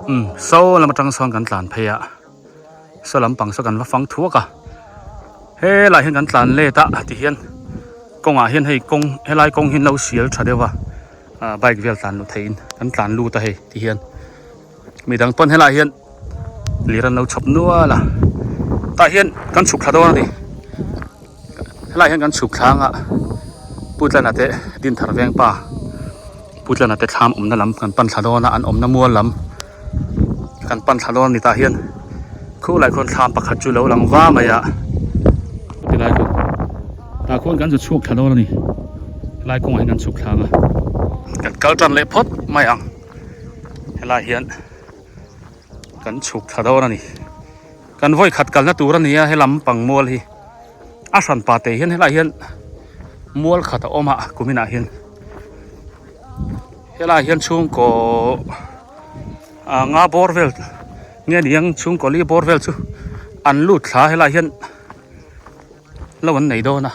Umm saw lam atang sawn kan tlan phei a saw lampang saw kan va fang thuak a helaiah hian kan tlan let a ti hian kawngah hian hei kawng helai kawng hi an lo sial tha deuh a ah bike vel tlan luh theihin kan tlan lut a hei ti hian midang pawn helaiah hian lir an lo chhawp nual a tah hian kan chhuk thla dawn a ni helaiah hian kan chhuk thla anga Putlana te Dinthar veng pa Putlana te thlam awmna lam kan pan thla dawn a an awmna mual lam kan pan thla dawn a ni tah hian khulai khuan thlam pakhat chu lo lang va mai a tilai chu tah khuan kan zu chhuak thla dawn a ni helai kawngah hian kan chhuk thla ang a kan kal tan leh phawt mai ang helai hian kan chhuk thla dawn a ni kan vawi khat kalna tur a ni a helam pang mual hi a hran pa te hian helai hian mual khat a awm a kuminah hian helai hian chhungkaw ah nga bawr vel nge niang chhungkaw li bawr vel chu an lut thla helai hian lo an nei dawn a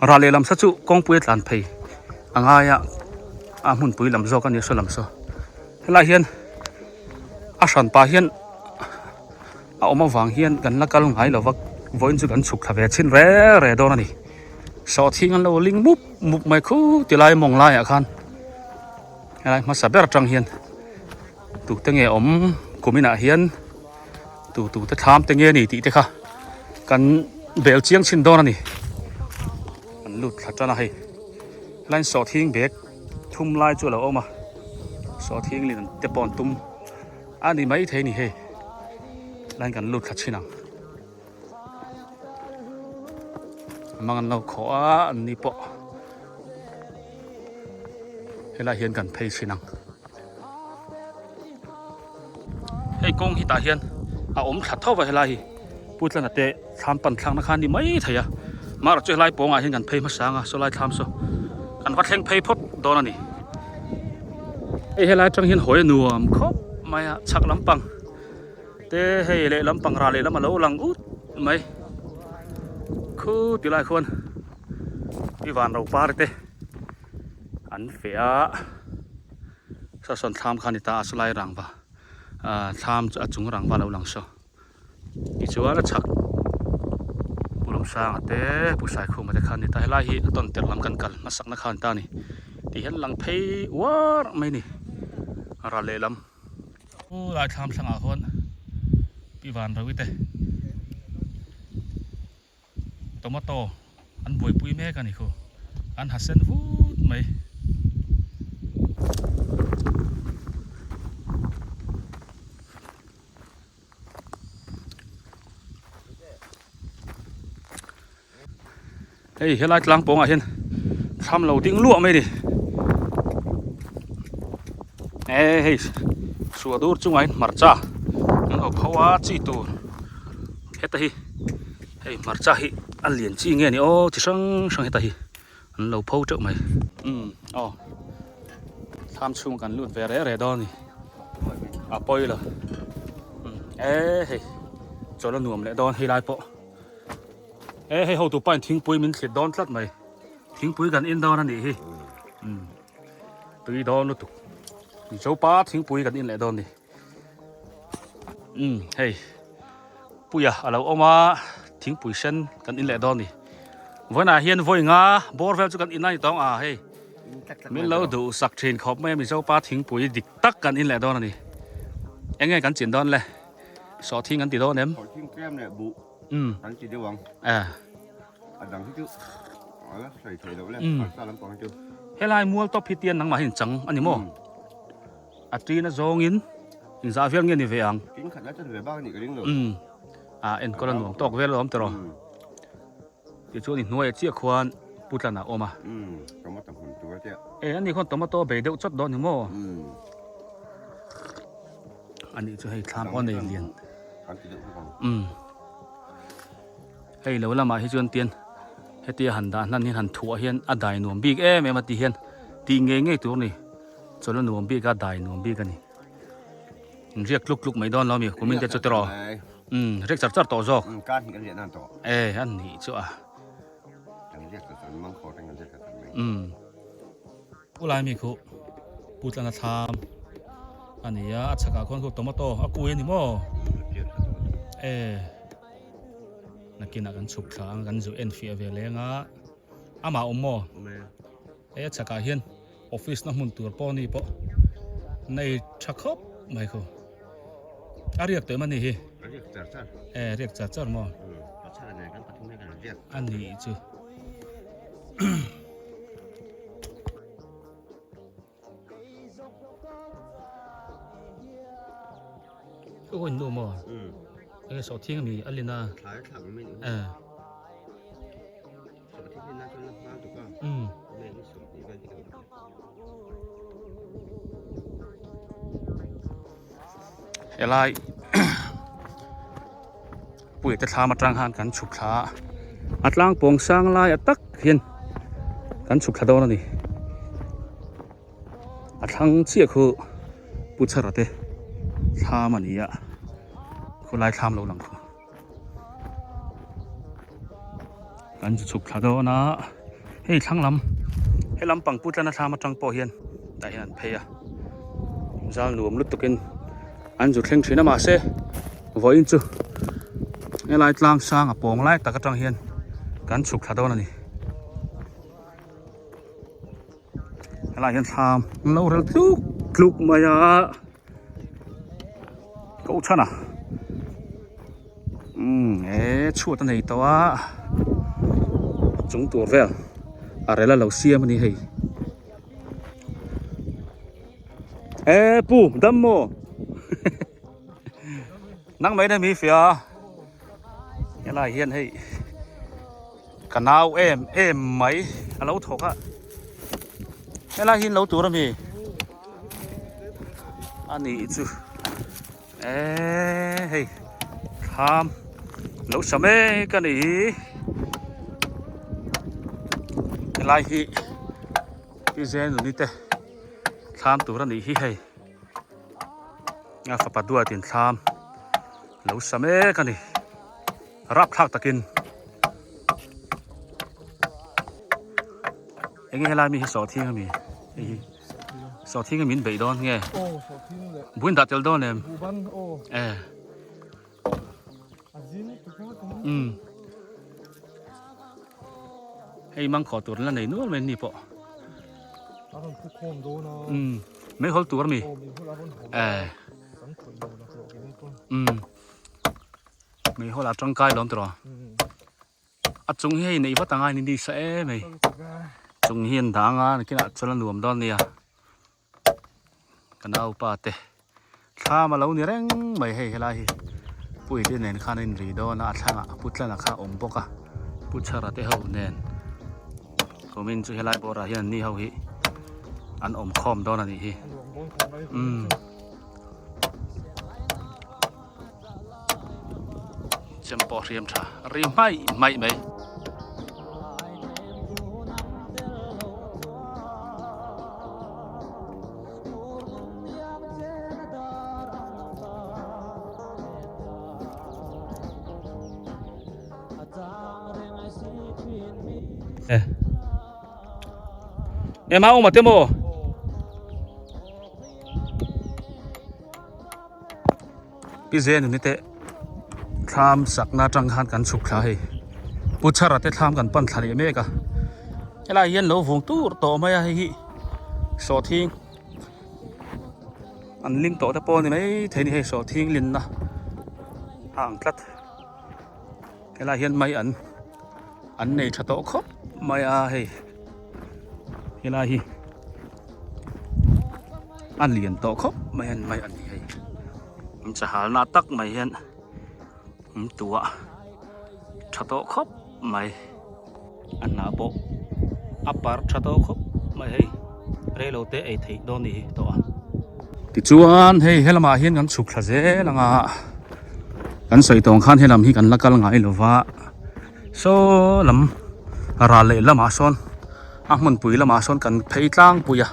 rah lehlam sa chu kawngpui a tlan phei a ngai a a hmunpui lam zawk a ni a saw lam saw helai hian a hran pah hian a awm avang hian kan la kal ngai lo va vawiin chu kan chhuk thla ve chhin re re dawn a ni sawhthing an lo ling mup mup mai khu ti lai mawng laiah khan helai hmasa ber atang hian tute nge awm kuminah hian tu tu te thlam te nge ni tih te kha kan bel chiang chhin dawn a ni an lut thla tan a hei helai sawhthing bag thum lai chu a lo awm a sawhthing lin te pawh an tum. A ni mai thei ni hei line kan lut thla chhin ang mang an lo khawh a an ni pawh helai hian kan phei chhin ang hei kawng hi tah hian a awm thla tho va helai hi putlana te thlam pan thlakna kha a ni mai thei a mahrawh chu helai pawngah hian kan phei hmasa ang a sawlai thlam saw kan va thleng phei phawt dawn a ni hei helai atang hian hawi a nuam khawp mai a chhak lampang te hei leh lampang rah leh lam a lo lang ut mai khu ti lai khuan i van ro par te an feh a saw sawn thlam kha a ni ta a sawlai rangva ah thlam chu a chung rangva a lo lang saw. Tichuan a chhak Pu Lawmsanga te Pu Saikhuma te kha an ni ta helai hi a tawn tirh lam kan kal hmasakna kha an ta a ni tih hian lang phei uar mai a ni ral lehlam khulai thlam thlangah khuan Pi Vanrawi te Tomato an buaipui mek a ni khu an ha sen vut mai. Hei helai tlang pawngah hian thlam lo ding luah mai a ni e hei suah dur chungah hian hmarcha an lo pho a chi tur heta hi hei hmarcha hi a lian chi nge ni aw chi hrang hrang heta hi an lo pho teuh mai umm aw thlam chhung kan lut ve reh reh dawn a ni a pawi lo umm e hei chawlh a nuam leh dawn hei lai pawh e hei hotu pa in thingpui min thlit dawn tlat mai thingpui kan in dawn a nih hi umm tui dawn lutuk. Mizopa thingpui kan in leh dawn ni. Umm hei puia a lo awm a thingpui sen kan in leh dawn ni. Vawiinah hian vawi nga bawr vel chu kan in a ni tawng a hei min lo duh sak thin khawp mai a Mizopa thingpui dik tak kan in leh dawn a ni. Eng nge kan chin dawn le? Sawhthing kan ti dawn em? Sawhthing tlem leh buh kan ti deuh ang. A dang hi chu a la sawi thei loh le harsa lampang hi chu. Helai mual tawp hi tian nangmah hi in chang a ni maw? A ṭin a zawngin inzah vel nge ni ve ang? Tin khat la chan ve bak a nih ka ring lo. A enkawl a nuam tawk vel a awm tawh. Tichuan i hnuaiah chiah khuan putlan a awm a. Tomato hmun tur a tia. E ani khuan tomato bei deuh chawt dawn ni maw? Ani chu hei thlam aw nei lian. Kan ti deuh bawk ang. Hei lo lamah hi chuan tian hetia han dah hnan hian han thuah hian a dai nuam bik em em a ti hian tih ngei ngei tur a ni. Chawlh a nuam bik a dai nuam bik a ni. Riak tluk tluk mai dawn lo mi kumin te chu tiraw. Umm riak char char tawh zawk. Umm kar hnih kan riah nan tawh. E an nih chu a. Kan riak char char mang khawr teng kan riak char char mai. Umm Ulai mi khu putlana thlam a ni a, a chhakah khuan khu tomato a kui a ni maw? E nakinah kan chhuk thla ang kan zu en fiah ve leng a, amah awm maw? E a chhakah hian Office na hmun tur pawh ni pawh nei tha khawp mai khu. A riak tawh em a ni hi? A riak char char. E riak char char maw? Pachhara nen kan pathum hian kan riak. A nih chu. Ka hawi nu maw? Enge sawhthing ami a lin a? Thlai thlak min. E. Helai puite thlam atang khan kan chhuk thla a a tlang pawng sang lai a tak hian kan chhuk thla dawn a ni a thlang chiah khu pu chhara te thlam a ni a khawlai thlam lo lang khu. Kan zu chhuk thla dawn a, hei thlang lam he lampang pu tlana thlam atang pawh hian tah hian an phei a, zal nuam lutuk in an zu thleng thin a mahse vawiin chu helai tlang sang a pawng lai tak atang hian kan chhuk thla dawn a ni. Helai hian thlam an lo rel tluk tluk mai a. Koh chhan a umm he chhuat a nei tawh a chung tur vel a rel a lo siam a ni hei e pu dam maw nang mai na mi fia helai hian hei ka nau em em mai a lo thawk a helai hi an lo tur a mi. A nih chu eee hei thlam lo sa mek a nih hi helai hi pi zenuni te thlam tur a nih hi hei a fapa duatin thlam lo sa mek a ni rapthlak takin enge helai mi hi sawhthing a mi hei hi. Sawhthing a min beih dawn nge? Aw sawhthing leh. Buin dah tel dawn em? Buhban aw. E. A zing tuk a kan. Um. Hei mang khaw tur la nei nual mai ni pawh. A rawn thu khawm dawn a. Um. Mei hawl tur mi. Aw mei hawl a rawn hawl. E. Kan khawih lo la hlawh ke ni pawn. Um. Mei hawl a tangkai lawm tawh. Um. A chung hi hei neih vat angai ni nisa em hei chung hi an dang a nakinah chuan a nuam dawn nia ka naupa te thlam a lo ni reng mai hei helai hi pui te nen khan a inri dawn a a thlangah pu tlana kha a awm bawk a pu chhara te ho nen kumin chu helai bawrah hian an ni ho hi an awm khawm dawn a nih hi umm. Chem pawh hriam tha ri hmaih hmaih mai. E Ema awm a te maw? Pi Zenuni te thlam sakna atang khan kan chhuk thla hei Pu Chhara te thlam kan pan thla leh mek a helai hian lo vung tur tawh mai a hei hi sawhthing an ling tawh te pawh a ni mai thei a ni hei sawhthing linna a ang tlat helai hian mai an an nei tha tawh khawp mai a hei helai hi. A lian tawh khawp mai an mai a ni hei an chahal na tak mai hian an tuah tha tawh khawp mai a hnah pawh a par tha tawh khawp mai hei reilo te ei theih dawn a ni hi tawh a. Tichuan hei helamah hian kan chhuk thla zel ang a kan sawi tawng khan helam hi kan la kal ngai lo va saw lam ral leh lamah sawn. A hmunpui lamah sawn kan phei tlangpui a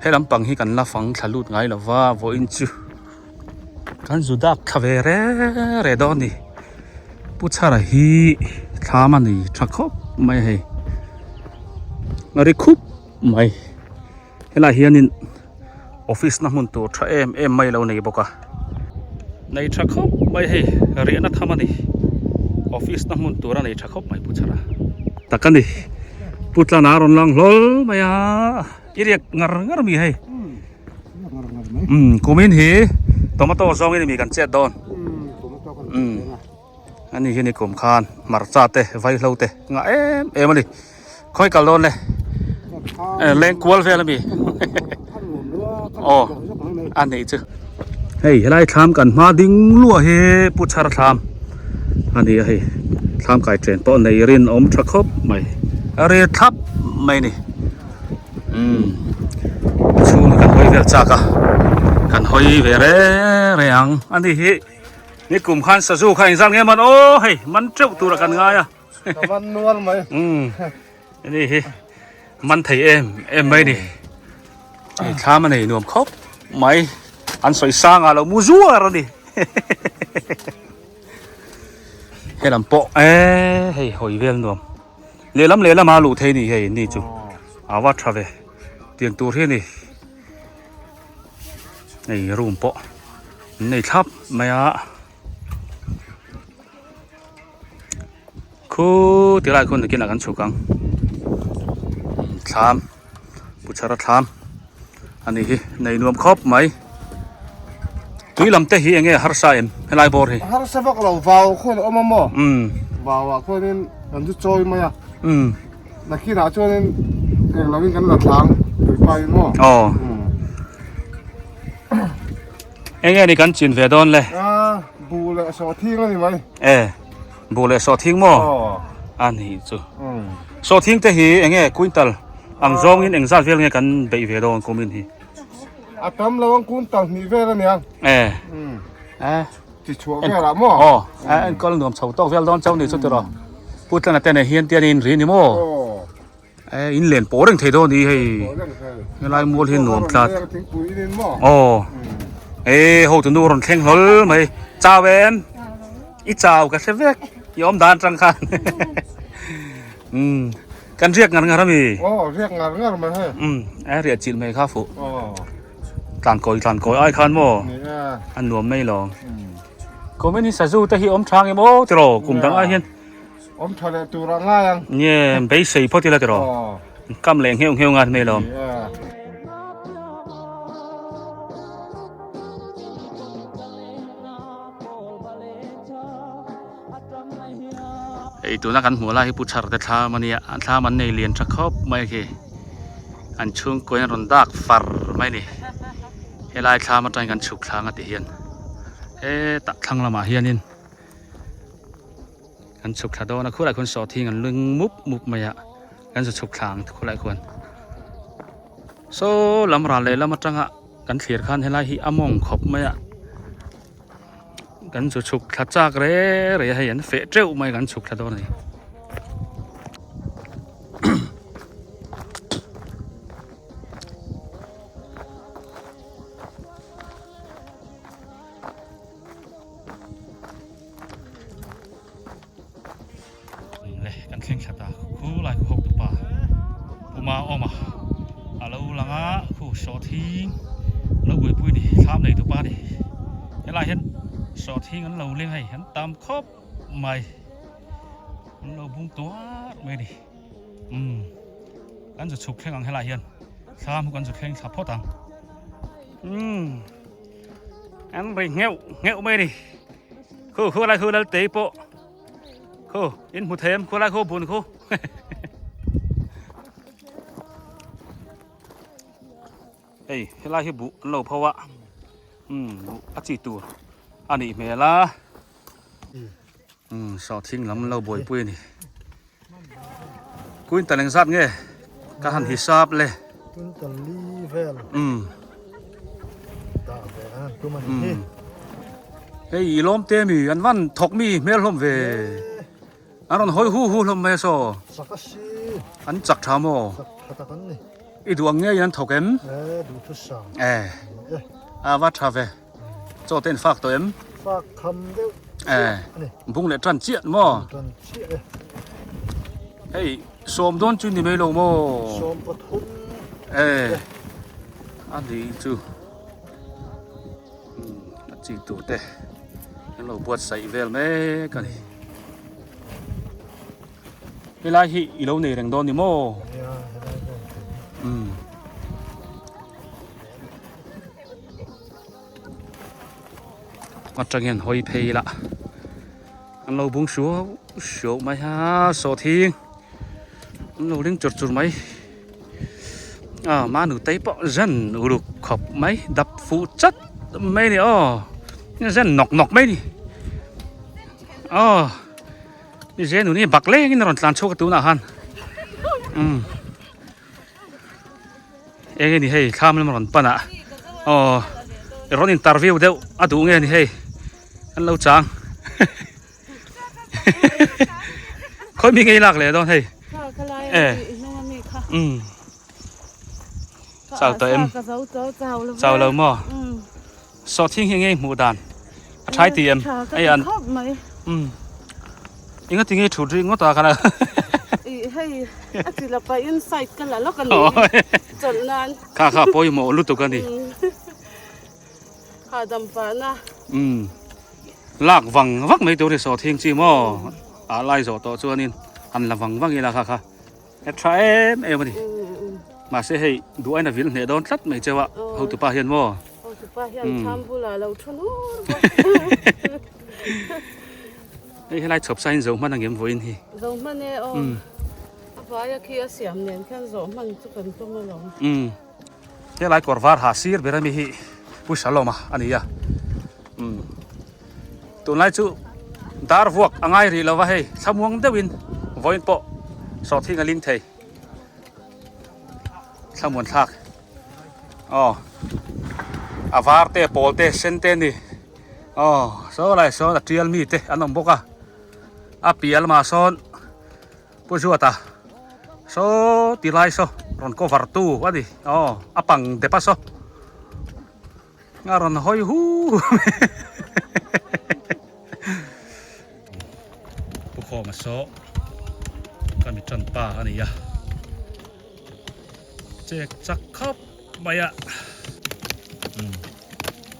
he lampang hi kan la fang thla lut ngai lo va vawiin chu kan zu dak thla ve re re dawn a ni Pu Chhara hi thlam a nei tha khawp mai a hei a ri khup mai helaiah hianin office na hmun tur tha em em mai a lo nei bawk a nei tha khawp mai hei riahna tham a ni office na hmun tur a nei tha khawp mai pu chhara tak a ni pu tlana a rawn lang hlawl mai a i riak ngar ngar mi hei umm kumin hi tomato zawngin mi kan chet dawn umm ani hi ni kum khan hmarcha te vaihlo te ngah em em a ni khawi kal dawn le leng kual vel ami aw a nih chu hei helai thlam kan hma ding luah hi pu chhar thlam a ni a hei thlam kai chen pawh nei rin awm tha khawp mai a ri thlap mai a ni umm a chhung hi kan hawi vel chak a kan hawi ve reng reng ang a ni hi. Ni kum khan sazu kha engzat nge man aw hei man teuh tur a kan ngai a. Ka man nual mai. Umm ani hi man thei em em mai ni. Hei thlam a nei nuam khawp mai an sawi sang ah lo mu zuar a ni. Helam pawh e hei hawi vel nuam. Lehlam lehlam a luh thei ni hei ni chu a va tha ve tiang tur hi a ni. Hei room pawh an nei thlap mai a khu ti lai khawn nakinah kan chhuk ang thlam pu chhara thlam a nih hi nei nuam khawp mai tui lam te hi eng nge harsa em helai bawr hi harsa vak lo vau khawn a awm a maw vau ah khuanin kan zu chawi mai a Nakinah chuanin eng lovin kan la thlang tui pa in maw? Aw. Enge ni kan chin ve dawn le? A bu leh sawhthing a ni mai. E bu leh sawhthing maw? Aw. A ni chu. Sawhthing te hi enge quintal ang zawngin eng zat vel nge kan beih ve dawn kumin hi? A tam lo ang quintal hnih vel a niang. E. E. Chi chhuah velah maw? Aw, a enkawl nuam chho tawk vel dawn chauh ni chu tiraw. Pu Tlana te nen hian tian in ri ni maw? E in len pawh reng thei dawn ni hei. Helai mual hi nuam tlat. Aw. E ho tu nu rawn thleng hlawl mai. Chau em? I chau ka hre vek. I awm dan atang khan. Umm kan riak ngar ngar ami? Aw, riak ngar ngar mai hei. Umm, a riah chilh mai kha fuh. Aw. Tlan kawi tlan kawi ai khan maw a nuam mai lo. Kumin hi sazu te hi awm tha nge maw tiraw kum dang ai hian. Awm tha leh tur a ngai ang. Nge beisei phawt ila tiraw. Kam leh ngheuh ngheuh ngat mai lo. Hei tuna kan hmuh lai hi Pu Chharte thlam a nia, an thlam an nei lian tha khawp mai khi. An chhungkaw in a rawn dak far mai a ni. Helai thlam atangin kan chhuk thlang a tih hian hetah thlang lamah hianin kan chhuk thla dawn a, khulai khuan sawhthing an lung mup mup mai a, kan zu chhuk thla ang khulai khuan. Saw lam ral lehlam atanga kan thlir khan helai hi a mawng khawp mai a. Kan chu chhuk thla chak re re a hei an feh teuh mai kan chhuk thla dawn a ni. Le kan thleng thla ta khu lai khu hawk tupa puma awm a a lo lang a khu sawhthing lo buaipui ni thlam nei tupa ni helai hian. Sawhthing an lo leng hei an tam khawp mai an lo bung tuar mai a ni umm kan zu chhuk thleng ang helaiah hian thlam hi kan zu thleng thla phawt ang umm an ri ngheuh ngheuh mai a ni khu khu lai khu lal tei pawh khu in hmu thei em khu lai khu bun khu Hei helai hi buh an lo pho a umm buh a chi tur a nih hmel a umm sawhthing lam an lo buaipui a ni quintal eng zat nge ka han hisap le quintal li vel umm dah ve an han tum a ni hi hei i lawm te mi an van thawk mi hmel hlawm ve An rawn hawi hu hu hlawm mai a saw. Chak a si. An chak tha maw? Chak tha tak an ni. I duh ang ngeiin an thawk em? E, duh thu sang. E. A va tha ve. Chaw te in fak tawh em? Fak tham deuh chiah a ni. E, bung leh tan chiah maw? Tan chiah e. Hei, sawm dawn chu ni mai lo maw? 13. E. A ni chu. A chi tur te an lo buatsaih vel mek a ni. Helai hi i lo nei reng dawn ni maw? Umm. Atang hian hawi phei ila an lo bung suau suau mai a sawhthing an lo ring chur chur mai. A mah nutei pawh zen uluk khawp mai dap fuh chat mai a ni aw zen nawk nawk mai a ni aw ni zen nu ni bak lengin a rawn tlan chhuak a tunah khan umm eng nge ni hei thlam lam a rawn pan a aw rawn interview deuh a duh nge ni hei an lo chang. Khawi mi ngei lak leh dawn hei. E. Um. Chau tawh em. Chau lo maw. Saw thing hi ngei hmuh dan. A thai ti em. Ai an. Um. Inga ti ngei thut ri ngawt a kana. I hei a chi la pa inside ka la lawk ani. Chawlh nan. Kha kha pawimawh lutuk ani. Hahdam pahna. Umm lak vang vak mai tur hi saw thing chi maw ah lai zawh tawh chuanin han la vang vang ila kha kha a tha em em a ni mahse hei duh aina vil hneh dawn tlat mai cheu a hotupa hian maw hotupa hian tham bulah lo thu nur bawk hei helai chhawp sa in zo hman angem vawiin hi zo hman e aw a vaia khi a siam nen khian zawh hman chu kan tum alawm umm Helai kawr var ha sir ber ami hi Pu Shalom-a a ni a umm tunlai chu dar vuak a ngai rih lova hei thlamuang deuhin vawiin pawh sawhthing a ling thei thlamuan thlak aw a var te pawl te sen te a ni aw saw lai sawn a tial mi te an awm bawk a a piah lamah sawn. Pu Zuata saw ti lai saw rawn cover tu a ni aw a pang dep a saw a rawn hawi hu Pu Khawma saw ka mi tan pa a ni a chek chak khawp mai a umm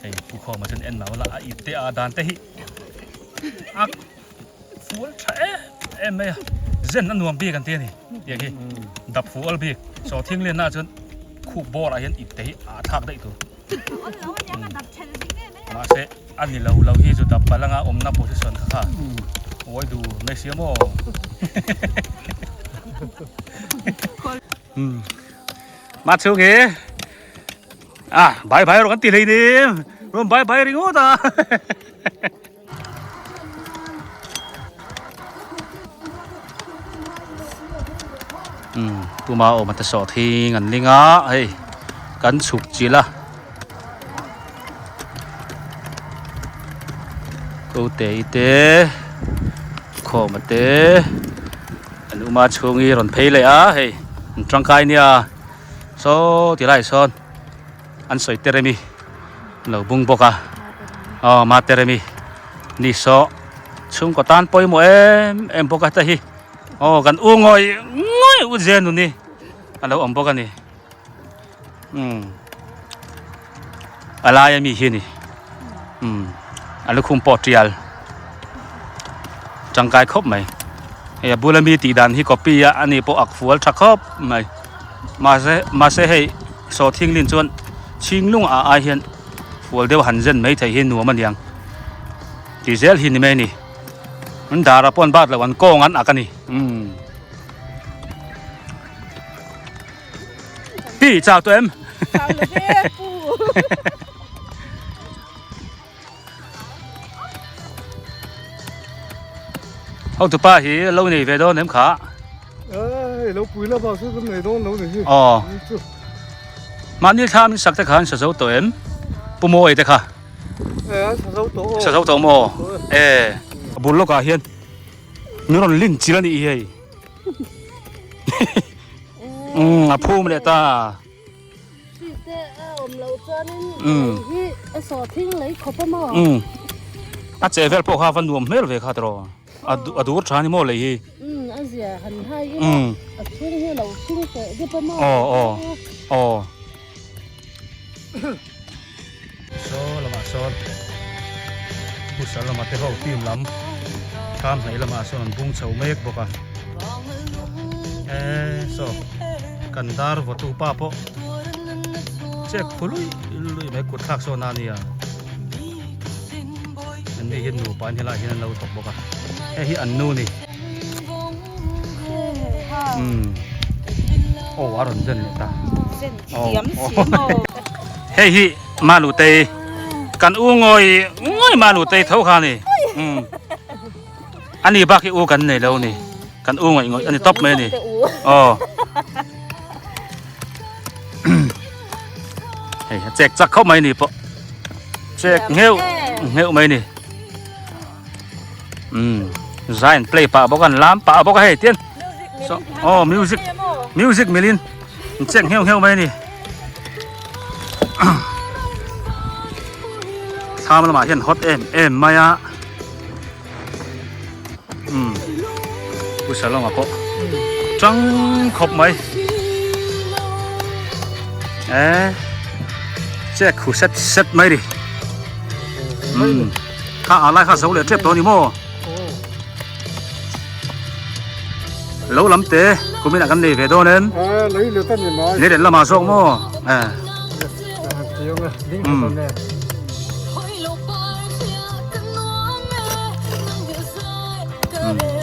hei Pu Khawma chuan en lo la a ip te a dan te hi a. Fual tha em em mai a, zen a nuam bik an ti a ni tiang hi dap fual bik saw thing lian ah chuan khup bawr ah hian ip te hi a thlak daih tur mahse a ni lo lo hi chu dap palh anga awmna position kha kha uai dur mai sia maw ma chhung hi a bai bai rawh kan ti hlei nim rawn bai bai ringawt a. Umm tuma awm ate sawh thing an ling a hei kan chhuk chilh a ko te i te khawm ate an uma chhung hi rawn phei leh a hei an tangkai nia saw ti lai sawn. An sawi ter emi lo bung bawk a aw ma ter emi ni saw chhungkaw tan pawimawh em em bawk a heta hi aw kan u ngawi ngawi u zen nu ni a lo awm bawk a ni umm a lai ami hi a ni umm A lukhum pawh tial tangkai khawp mai. Hei a bula mi tih dan hi copy a ani pawh ak fual tha khawp mai. Mahse mahse hei sawhthing lin chuan chhinglung ah ai hian fual deuh han zen mai theih hi nuam a niang tih zel hi ni mai a ni. An dar ah pawh an bat loh an kawng an ak a ni. Umm. Pi chau tawh em? Chau lo ve pu. Hotupa hi lo nei ve dawn em kha? Ê, lo pui la vào chu kan nei dawn lo ni hi. Aw. Mahni thla min sak te kha an sa zo tawh em? Pu Mawi te kha. Ê, an sa zo tawh aw. Sa zo tawh maw? Ê, a bul lawkah hian min rawn lin chil a nih hi hei. Umm, a phum leh ta. Hri te a awm loh chuanin lei hi a saw thing lei khawp a maw? Umm. A cheh vel pawh kha a va nuam hmel ve kha tiraw? A dur tha a ni maw lei hi? Umm a zia han hai ila a chhung hi a lo hring teh dip a maw? Aw aw aw. Saw lamah sawn Pusa lama te ho team lam thlam hnaih lamah sawn an bung chho mek bawk a eee saw kan dar vawtu pa pawh chek phu lui lui mai kut thlak sawn a nia an ni hi nupa an helai hian an lo thawk bawk a hei hi an nu ni umm aw a rawn zen leh ta hei hi Malutei kan u ngawi ngawi Malutei tho kha ni umm ani bak hi u kan nei lo ni kan u ngawih ngawih ani tawp mai ani aw hei a chek chak khawp mai ni pawh chek ngheuh ngheuh mai ni umm zai an play pah bawk a an lam pah bawk a hei tian aw music music milin an chek ngheuh ngheuh mai ni thlam lamah hian hot em em mai a umm pu salonga pawh tang khawp mai e chek khu set set mai ri umm kha a lai kha zo leh tep tawh a ni maw lo lam te kumin ah kan nei ve dawn em lei let lamah zawk maw eh umm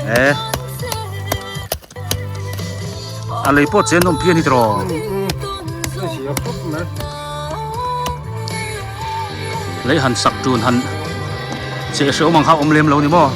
eh a lei pawh chen awm phian hi tiraw lei han sak tun han cheh hrehawm ang kha awm lem lo ni maw.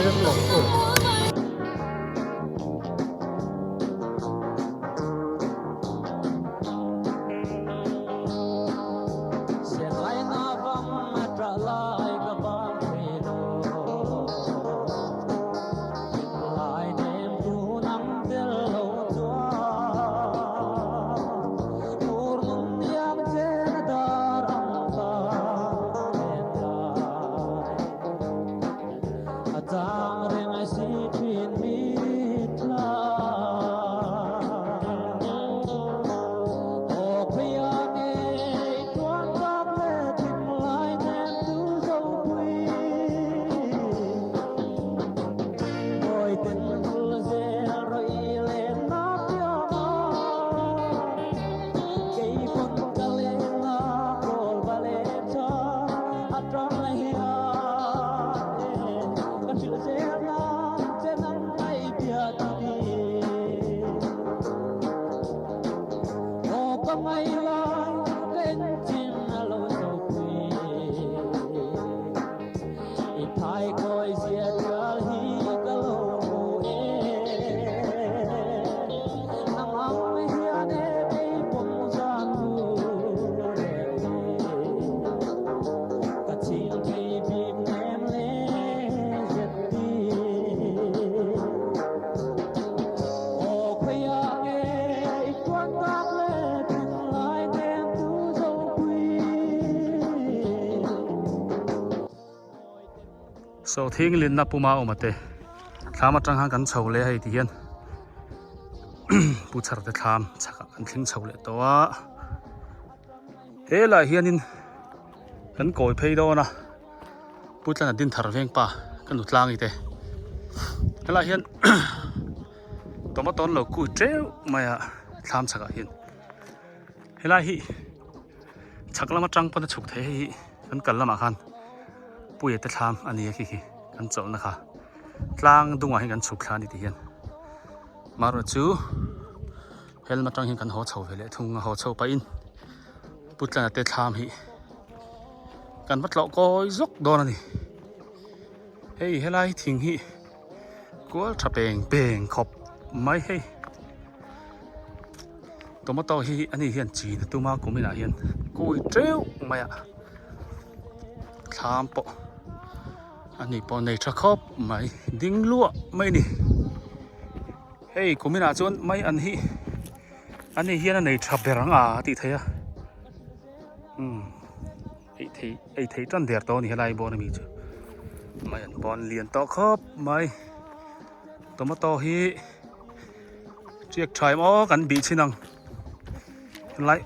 Saw thinglinna puma awm ate thlam atang khan kan chho leh a hei ti hian pu chhar te thlam chhakah kan thleng chho leh tawh a helaiah hianin kan kawi phei dawn a. Putlana Dinthar veng pa ka nu tlangi te helaiah hian tomato an lo kui teuh mai a thlam chhakah hian helai hi chhak lam atang pawn a chhuk thei hei hi kan kal lamah khan puia te thlam a ni a khi khi kan chawlhna kha tlang dungah hian kan chhuk thla a ni tih hian marawhchu helmet atang hian kan haw chho ve leh thung a haw chho pahin Putlana te thlam hi kan va tlawh kawi zawk dawn a ni hei helai thing hi kual tha peng peng khawp mai hei tomato hi ani hian chin a tum a kum inah hian kawi teuh mai a thlam pawh ani pawh nei tha khawp mai ding luah mai a ni hei kum inah chuan mai an hi. Ani hian a nei tha ber ang a a tih theih a umm ei thei ei thei tan der tawh a ni helai bawr ami chu mai an pawn lian tawh khawp mai tomato hi tiak tha em aw kan bih chhin ang helai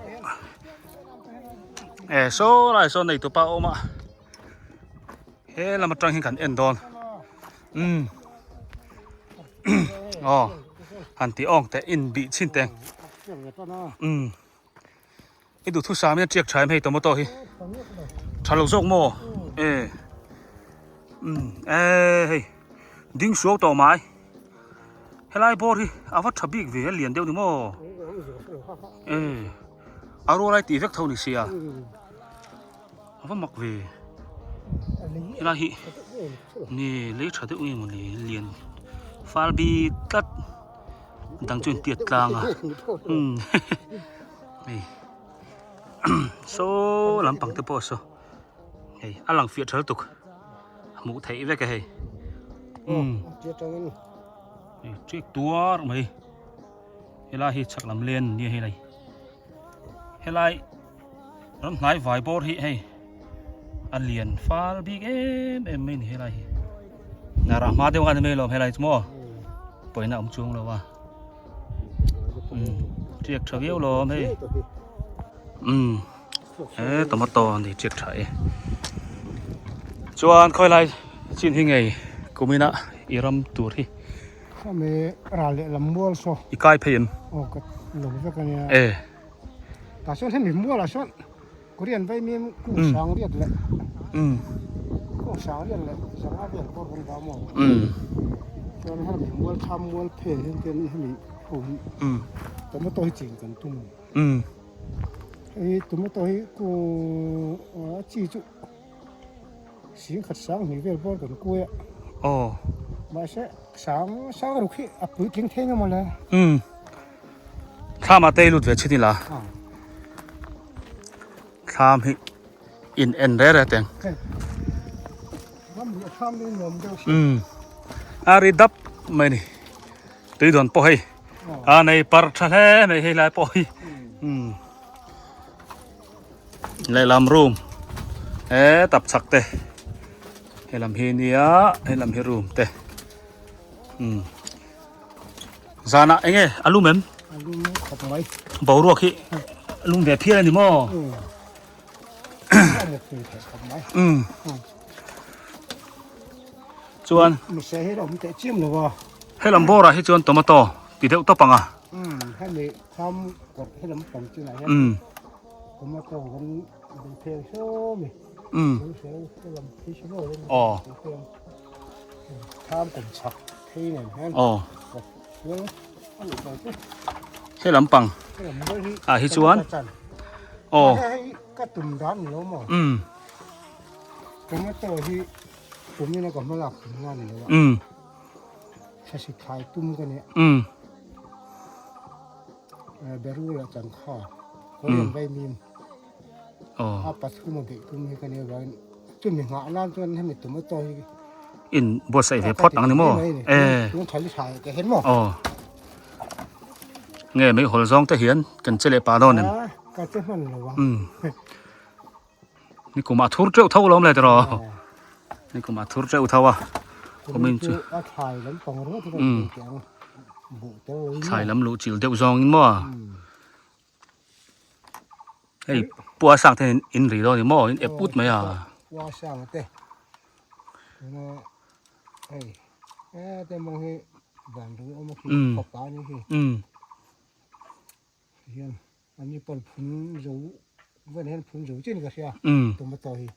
e saw lai sawn nei tupa a awm a he lam atang hian kan en dawn. Umm aw han tih awng teh in bih chhin teng umm i duhthusam in a tiak tha em hei tomato hi tha lo zawk maw e umm e hei ding suau tawh mai helai bawr hi a va tha bik ve a lian deuh ni maw e a rualai tih vek tho ni sia. A va mak ve helai hi ni lei tha deuh nge mawni lian fal bik tlat dang chu in tiat tlang a umm hei saw lampang te pawh saw hei a lang fiah tha lutuk a hmuh theih vek a hei umm hei tiak tuar mai helai hi chhak lam len ania helai helai. Ram hnai vai bawr hi hei a lian fal bik em em mai a ni helai hi na rah hma deuh a ni mai lawm helai chu maw pawina awm chuang lo a tiak tha viau lawm hei umm he tomato a ni tiak tha e chuan khawi lai chin hi ngei kumina i ram tur hi Khami ral leh lam mual saw i kai phei em aw ka lo vek a nia e. Tah chuan hemi mualah sawn Korean vaimim kung sang riat leh kung sang riat leh zanga vel pawh rawn dah maw chuan hemi mual thlam mual phel hian ten hemi ho hi tomato hi chin kan tum hei tomato hi kung a chi chu sing khat sang hnih vel pawh kan kuai a mahse sang sang ruk hi a puitling thei nga mawle. Thlam ah te i lut ve chhin ila thlam hi in en re re teng umm a ri dap mai ni tui dawn pawh hei a nei par tha hle mai hei lai pawh hi umm lehlam room he tap chhak te helam hi nia helam hi room te umm. Zanah eng nge a lum em? A lum khawp mai. Boruak hi a lum ve phian a ni maw? Umm. Chuan Mise hi a awm teh chiam lo a. Helam bawrah hi chuan tomato ti deuh tawp ang a. Umm hemi kham kawt helam pang chinah hian tomato kan bei phel hlawm e. Umm. Aw. Kham kum chhak phei nen hian. Aw. He lampang ah hi chuan aw. Ka tum dan ni lo maw. Umm. Tomato hi tumina ka hma lak tum na ni lo a. Umm. Thasi thlai tum ka nia. Umm. Beru leh changkha Korean vaimim. Aw. A pathum a beih tum hi ka nia vangin chumi nghah nan chuan hemi tomato hi in buatsaih ve phawt ang ni maw e tun thali tha te hian maw aw nge mei hawl zawng te hian kan che leh pah dawn em ka che hman lo ang um ni kumah thur teuh tho lawm le tiraw ni kumah thur teuh tho a kumin chu a thlai lam pang ringawt hi kan ti ang buh tel lo in thlai lam luh chil deuh zawng in maw Hei pua sang te in ri dawn ni maw in ep ut mai a. Pua sang te. Tuna hei hete mawng hi van rui awm a khi fapa a nih hi. Hian an ni pawn phun zo vel hian phun zo chin ka hria tomato hi.